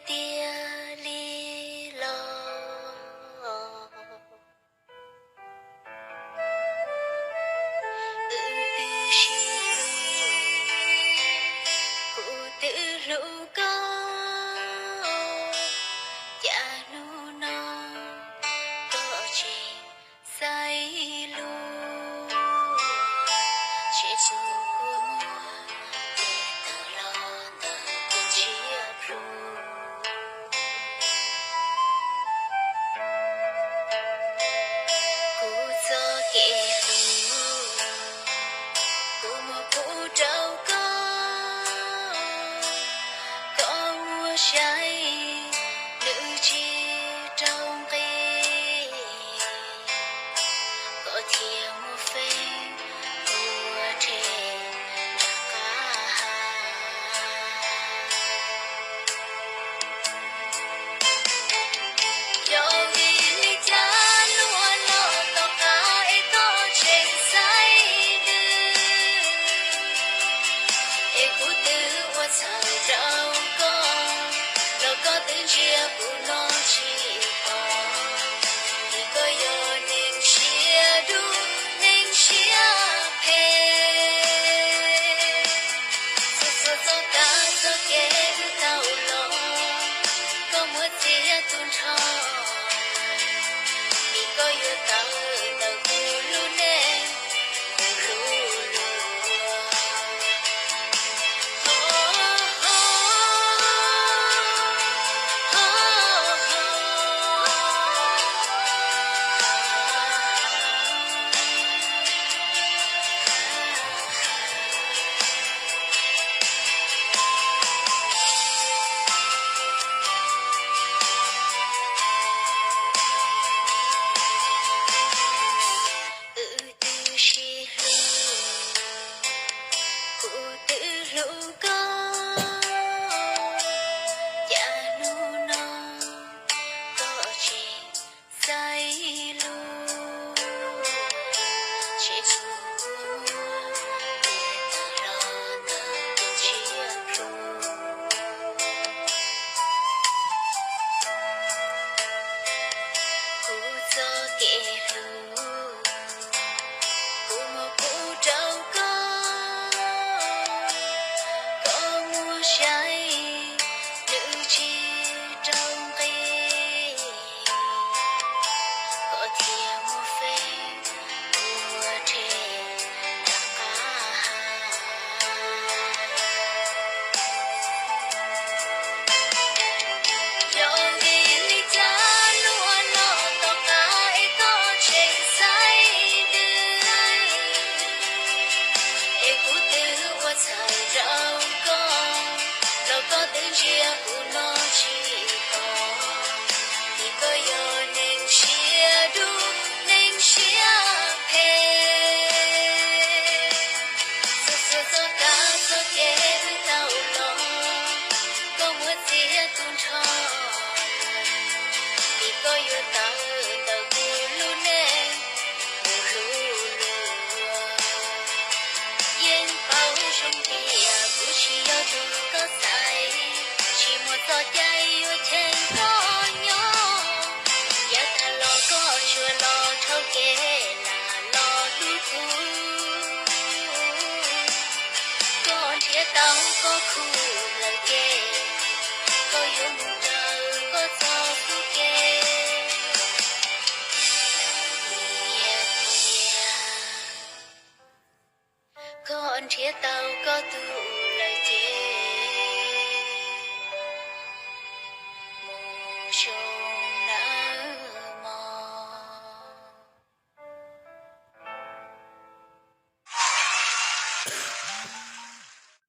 tiag li los. Wb twb sib hlub, kuv twb hlub koj, cas hnub no koj tseem xaiv lus, ces kuv kua muag tes taw los ntawm kuv ntsiab plhu. Kuv txoj kev hlub, kuv muab pub rau koj, koj muab saib nws tsis raug nqi, koj thiaj muab feeb ua rhe nram qab ha. Yog vim li cas luag los tom qab es koj tseem xaiv lwm, es kuv twb ua txhawm rau koj los koj twb ntsia kuv no tsis pom, vim koj yog neeg siab dub neeg siab phem. Txhua txhua txoj kab txoj kev wb tau los, koj muab txiav tu nrho, vim koj yuav tawm ntawm kuv lub neej mus lub luag. Wb twb sib hlub, kuv twb hlub koj, cas hnub no koj tseem xaiv lus, ces kuv kua muag tes taw los ntawm kuv ntsiab plhu. Kuv txoj kev hlub, kuv muab pub rau koj, koj muab saib nws tsis raug nqi, koj thiaj muab feeb ua rhe nram qab ha. Yog vim li cas luag los tom qab es koj tseem xaiv lwm, es kuv twb ua txhawm rau koj los koj twb ntsia kuv no tsis pom, vim koj yog neeg siab dub neeg siab phem. Txhua txhua txoj kab txoj kev wb tau los, koj muab txiav tu nrho, vim koj yuav